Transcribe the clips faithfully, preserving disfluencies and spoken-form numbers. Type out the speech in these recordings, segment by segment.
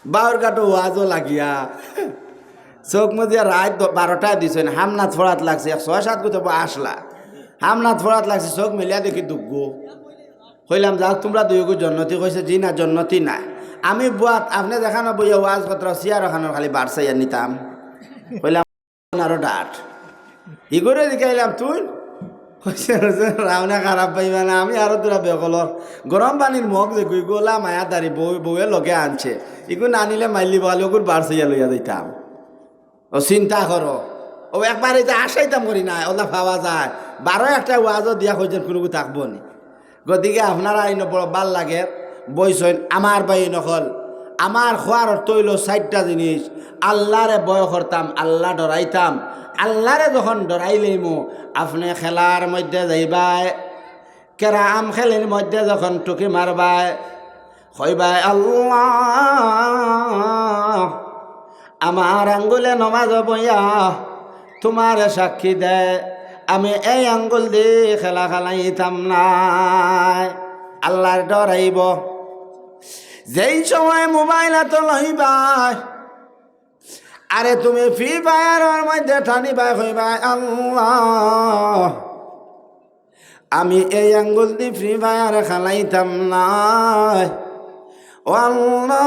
বাউরঘাটো ওয়াজও লাগিয়া চউখ মুজিয়া রাইত দ-, বারোটায় দিছইন, হামনাত ফড়াত লাগছে, এক ছয় সাত গুতো আসলা। হামনাত ফড়াত লাগছে, চউখ মেলিয়া দেখি দুগু। কইলাম, "যাউক, তুমরা দুইগু জন্নতি?" কইছে, "জি না, জন্নতি না।" আমি বুয়াত, আপনে যেখানো বইয়া ওয়াজ করতরা, সিয়ার ওখানোর খালি বাড়ছাইয়া নিতাম। কইলাম, আরো ডাট। ইগুরে জিকাইলাম, "তুই?" কইছে, "হুজুর, আপনে খারাপ পাইবা না, আমি আরো তোরা বেকলর গরম পানির মগ যেগু, ইগু অলা মায়াদারি বউ, বউয়ে লগে আনছে, ইগু না নিলে মাইল্লি বলে ওগুর বাড়ছাইয়া লইয়া যাইতাম।" ও চিন্তা করো, ও একবার এই যে আশাইতাম করি না, অলা পাওয়া যায়, বারো একটা ওয়াজও দিয়া কইছেন, "কুনুগু থাকবো নি।" গতিকে আপনারা ইনো বড় ভালা লাগের, বইছইন। আমার ভাই নকল, আমার কওয়ার অর্থ অইলো চাইরটা জিনিস। আল্লারে ভয় করতাম, আল্লা ডরাইতাম, আল্লারে যখন ডরাইলাইমু, আপনে খেলার মধ্যে যাইবায়, ক্যারাম খেলির মধ্যে যখন টুকি মারবায়, কইবায়, "আল্লা, আমার আঙ্গুলে নমাজ বইয়া তুমারে সাক্ষী দেয়, আমি এই আঙ্গুল দি খেলা খেলাইতাম নায়।" আল্লার ডর আইবো। যেই সময় মোবাইল আতো লইবায়, আরে তুমি ফ্রি ফায়ারর মধ্যে টানিবায়, কইবায়, "আল্লা, আমি এই আঙ্গুল দি ফ্রি ফায়ার খেলাইতাম নায়। ও আল্লা,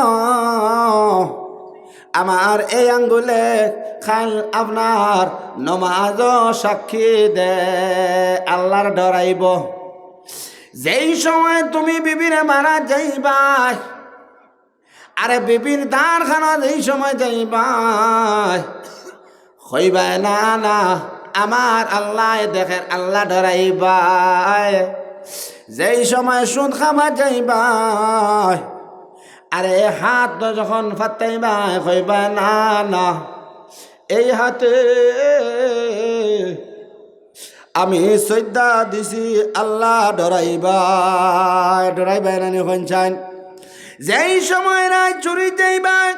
আমার এই আঙ্গুলে কাইল আপনার নমাজও সাক্ষী দে।" আল্লার ডর আইবো। যেই সময় তুমি বিবিরে মারা যাইবায়, আরে বিবির দারখানো যেই সময় যাইবায়, কইবায়, "না, না, আমার আল্লায় দেখের", আল্লা ডরাইবায়। যেই সময় সুদ খাবার যাইবায়, আরে হাত যখন ফাত্তাইবায়, কইবায়, "না, না, এই হাতে আমি সইজদা দিছি", আল্লা ডরাইবায়, ডরাইবায় নানি কইনচাইন। যেই সময় রাইত চুরি যাইবায়,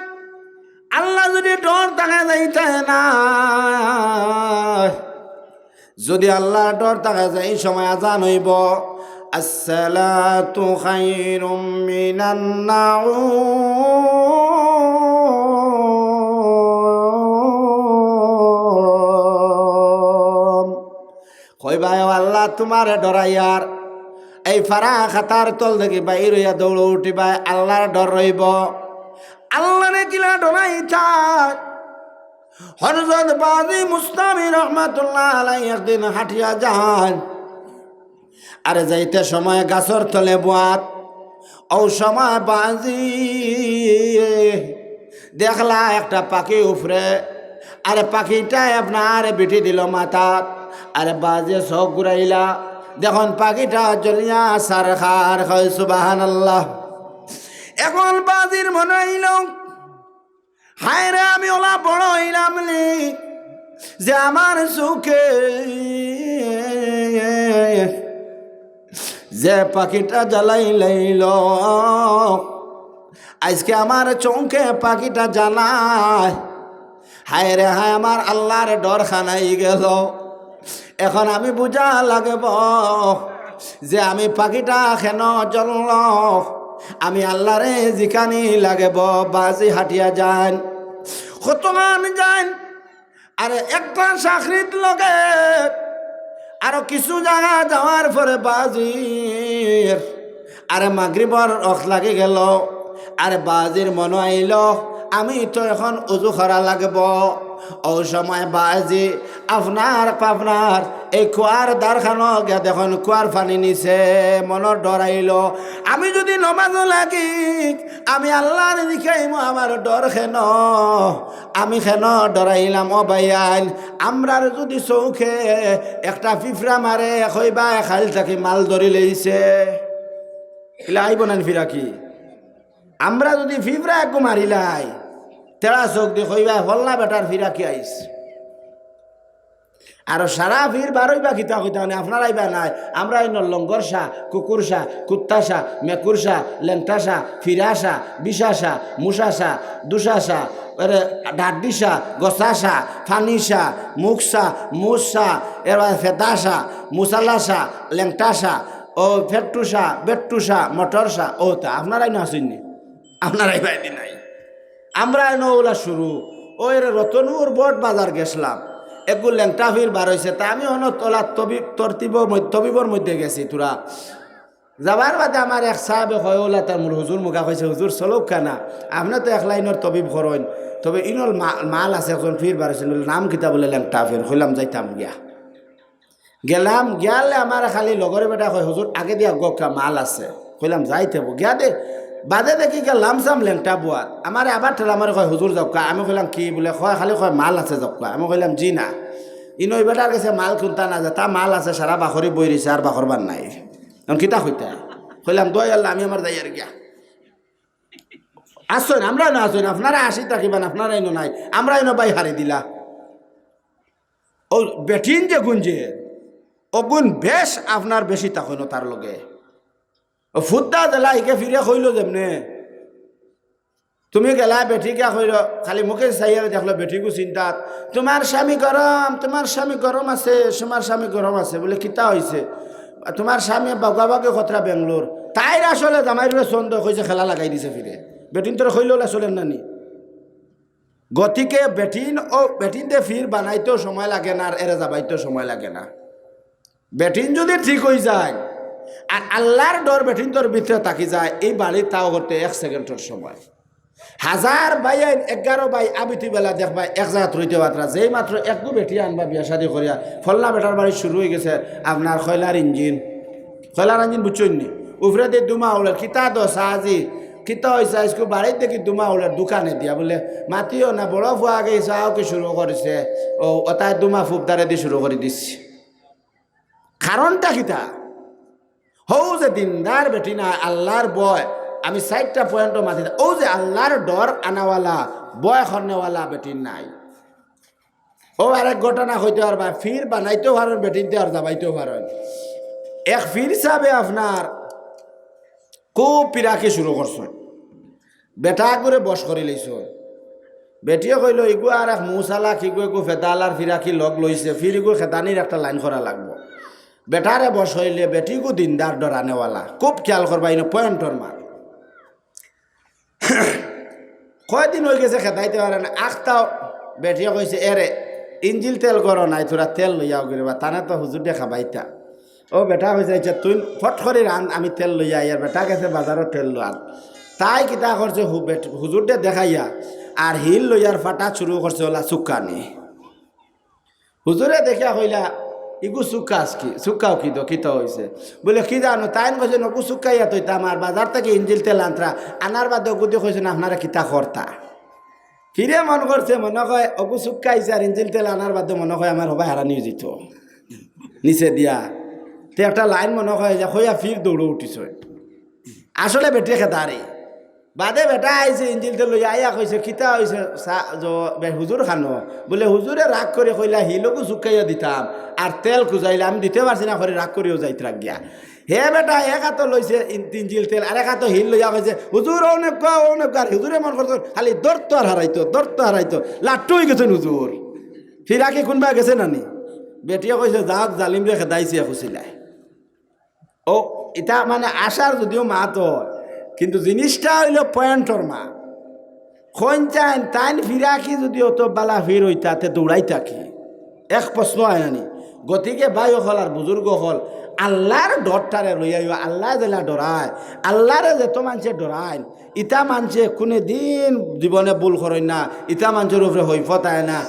আল্লা যদি ডর থাকে যাইতায় না। যদি আল্লার ডর থাকে, যেই সময় আজান অইবো, "আসসালাতু খায়রুম মিনান নাউম।" কইবায়, "ও আল্লা, তুমারে ডরাইয়ার।" এই ফারা খাতার তল থাকি বাইর অইয়া দৌড় উঠিবায়, আল্লার ডর রইবো। আল্লারে কিলা ডরাইতায়? হযরত বাজি মুস্তামি রহমাতুল্লাহ আলাইহি একদিন হাটিয়া যাইন। আরে যাইতে সময় গাছর তলে বওয়াত, অউ সময় বাজি দেখলা একটা পাখি উফরে, আরে পাখিটায় আপনার বিঠি দিলো মাথাত, আরে বাজিয়ে চউখ ঘুরাইলা, দেখইন পাখিটা জ্বলিয়া ছারখার। কয় সুবহানাল্লাহ। এখন বাজির মনো অইলো, হায় রে, আমি অলা বড় অইলাম নি যে আমার চউখে যে পাখিটা জ্বালাইলাইলো, আইজকে আমার চউখে পাখিটা জ্বালায়। হায় রে হায়, আমার আল্লার ডর খান আইগেলো। এখন আমি বুঝা লাগবো যে আমি পাখিটা কেনে জ্বললো, আমি আল্লারে জিকানি লাগবো। বাজি হাটিয়া যাইন, কতখান যাইন, আরে একটা চাকরির লগে আরো কিছু জাগা যাওয়ার পরে বাজির, আরে মাগরিবর অক্ত লাগি গেলো, আরে বাজির মনো আইলো, আমি তো এখন উজু করা লাগবো। অউ সময় বাজি আপনার, আপনার এই কুয়ার দারখানো গিয়া দেখইন কুয়ার পানি নিছে, মনো ডর আইলো, আমি যদি নমাজো লাগি, আমি আল্লারে জিকাইমু, আমার ডর কেনে? আমি কেনে ডরাইলাম? ও ভাইয়াইন, আমরার যদি চউখে একটা ফিফরা মারে, কইবায় কাইল থাকি মাল ধরিলাইছে। ইলা আইবো না ফিরাকি? আমরা যদি ফিফরা একগু মারিলাই, তেড়া চউখ দি কইবায়, "ফল্লা বেটার ফিরাকি আইছে।" আর সারা ফির বারইবা কিতা কইতা মানে আপনারা আইবা নাই, আমরা ইনো লঙ্গর শাহ, কুকুর শাহ, কুত্তা শাহ, মেকুর শাহ, লেংটা শাহ, ফিরা শাহ, বিশা শাহ, মুসা শাহ, দুসা শাহ, এরে ডাড্ডি শাহ, গসা শাহ, ফানি শাহ, মুখ শাহ, মুস শাহ, এর বাদে ফেদা শাহ, মুসালা শাহ, লেংটা শাহ, ও ফেট্টু শাহ, বেট্টু শাহ, মটর শাহ, ও তা আপনারা ইনো আছইন নি? আপনারা আইবা এদিন নাই। আমরা এনো ওলা শুরু। ওই রে রতনপুর বট বাজার গেছলাম, একগু লেংটা ফির বার অইছে। তা আমি অনো তোলা তবিব, তরতিবর মধ্য-, তবিবর মধ্যে গেছি। তোরা যাবার বাদে আমার এক সাহেবে কয়, "ওলা তার মূল হুজুর মুখা কইছে, হুজুর চলউক্কা না, আপনে তো এক লাইনর তবিব করইন, তবে ইনল মা-, মাল আছে, একজন ফির বার অইছে, বলে, নাম কিতা?" বলে, "লেংটা ফির।" কইলাম, "যাইতাম গিয়া।" গেলাম, গিয়ালে আমার খালি লগরে বেটা কয়, "হুজুর, আগে দিয়া গক্কা মাল আছে।" কইলাম, "যাইতে হবো।" গিয়া দে, বাদে দেখি গিয়া লামসাম লেংটা বুয়াত। আমারে আবার ঠেলা মারে কয়, "হুজুর, যাউক্কা।" আমি কইলাম, "কি?" বলে, "কয়, খালি কয়, 'মাল আছে, যাউক্কা।'" আমি কইলাম, "জি না।" ইনো ইবাটার গেছে মাল কুনতা না, যেতা মাল আছে, সারা বাখরি বই রইছে, আর বাখরবার নাই। এখন কিতা কইতা? কইলাম, "দোয়াই আল্লাহ, আমি আমার যাইয়ার গিয়া।" আসইন, আমরা ইনো আসইন, আপনারা আসি থাকিবেন, আপনারা ইনো নাই, আমরা ইনো বাই হারি দিলা। ও বেটিন যে গুঞ্জে, অগুন বেশ আপনার বেশি তা কইন তার লগে। ও ফুদ্দা দিলা, ইগে ফিরে কইলো যেমনে, তুমি গেলা বেটি গিয়া কইলো, খালি মুখে চাইয়া দেখলো বেটিগু চিন্তাত, "তোমার স্বামী গরম, তোমার স্বামী গরম আছে, তোমার স্বামী গরম আছে।" বলে, "কিতা অইছে?" "তোমার স্বামী বাগাবাগি খতরা বেঙ্গলোর।" তাইর আসলে জামাইর উপরে সন্দেহ অইছে, খেলা লাগাই দিছে ফিরে। বেটিন তোর কইলো ওলা চলের না নি? গতিকে বেটিন ও বেটিনতে ফির বানাইতেও সময় লাগে না, আর এরে যাবাইতেও সময় লাগে না। বেটিন যদি ঠিক অই যায়, আর আল্লাহর ডর বেটিনতর ভিতরে থাকি যায়, এই বাড়ি তাও করতে এক সেকেন্ডর সময়। হাজার ভাই আইন, এগারো ভাই আবিতি বেলা দেখবা এক জাগাত রইতে পারতরা। যেই মাত্র একগু বেটি আনবা বিয়া শাদি করিয়া, ফল্লা বেটার বাড়ি শুরু অই গেছে আপনার কয়লার ইঞ্জিন। কয়লার ইঞ্জিন বুঝছইন নি? উপরে দি দুমা উড়ের, কিতা দো সাজি, কিতা অইছে আইজকু বাড়িত দেখি দুমা উড়ের দোকানে দিয়া বলে, "মাতিও না, বড় ফুয়া আগে চাও কি শুরু করেছে, ও ওটায় দুমা ফুবদারে দি শুরু করি দিছি।" কারণটা কিতা? হউ যে দিনদার বেটি না, আল্লাহর ভয়। আমি চাইরটা পয়েন্টও মাতি, ও যে আল্লাহর ডর আনাওয়ালা, ভয় করনেওয়ালা বেটি নাই। ও আরেক ঘটনা কইতে পারবা, ফির বানাইতেও পারইন বেটিনতে আর যাবাইতেও পারইন। এক ফির সাবে আপনার খুব পিরাকি শুরু করছইন, বেটাগুরে বশ করি লইছইন। বেটিয়ে কইলো, "ইগু আর এক মূসালা কিগু এগু ফেদালার ফিরাকি লগ লইছে, ফির ইগু খেদানির একটা লাইন করা লাগবো।" বেটারে বশ অইলে বেটিগু দিনদার ডরানেওয়ালা, খুব খেয়াল করবা, ইনো পয়েন্টর মার। কয়দিন অই গেছে খেদাইতে পারে না, আখতাও বেটিয়ে কইছে, "এরে, ইঞ্জিল তেল করো নাই, থুড়া তেল লইয়াও গিরে বা, তানে তো হুজুররে খাবাইতা।" ও বেটা কইছে, "আচ্ছা, তুই ফট করি রান, আমি তেল লইয়া আইয়ার।" বেটা গেছে বাজারো তেল লওয়ার। তাই কিতা করছে, হু-, বেট-, হুজুররে দেখাইয়া আর হিল লইয়ার ফাটা শুরু করছে ওলা চুক্কানি। হুজুরে দেখিয়া কইলা, "ইগু চুক্কা আজকি, চুক্কাও কি দো, কিতা অইছে?" বলে, "কি জানো, তাইন কইছইন অগু চুক্কাইয়া থইতাম, আর বাজার থাকি ইঞ্জিল তেল আনতরা, আনার বাদে অগুদি কইছইন আপনারা কিতা করতা।" ফিরে মন করছে, মনে কয় অগু চুক্কাইছে আর ইঞ্জিল তেল আনার বাদে মনে কয় আমার হবায় হারানি অইযিতো নিচে দিয়া। তে একটা লাইন মনে কয় যে কইয়া ফির দৌড়ো উঠিছে। আসলে বেটিয়ে খেদারে। বাদে বেটা আইছে, ইঞ্জিল তেল লইয়া আইয়া কইছে, "কিতা অইছে সা-, জ-, বে-, হুজুর খানো?" বলে, "হুজুরে রাগ করি কইলা হিলগু চুক্কাইয়া দিতাম, আর তেল খুজাইলা, আমি দিতে পারছি না করি রাগ করিও যাইতরা গিয়া।" হে বেটা এক আতো লইছে ইন-, ইঞ্জিল তেল, আর এক আতো হিল লইয়া কইছে, "হুজুর, অউ নেউক্কা, অউ নেউক্কা।" আর হুজুরে মন করছে খালি দরতো আর হারাইতো, দরতো হারাইতো, লাট্টু অই গেছইন হুজুর। ফিরাকি কুনবা গেছে না নি? বেটিয়ে কইছে, "যাউক, জালিমরে খেদাইছি এক উছিলায়।" ও, ইতা মানে আশার যদিও মাত অয়, কিন্তু জিনিসটা অইলো পয়েন্টর মাত। কইন চাইন, তাইন ফিরাকি যদি অত বালা ফির অইতা, তে দৌড়াইতা কি? এক প্রশ্ন আয় না নি? গতিকে ভাই অকল আর বুজুর্গ অকল, আল্লাহর ডরটারে লইয়া আইও, আল্লায় যেলা ডরায়, আল্লাহরে যেত মানষে ডরাইন, ইতা মানষে কুনুদিন জীবনে ভুল করইন না, ইতা মানষর উপরে হৈফত আয় না,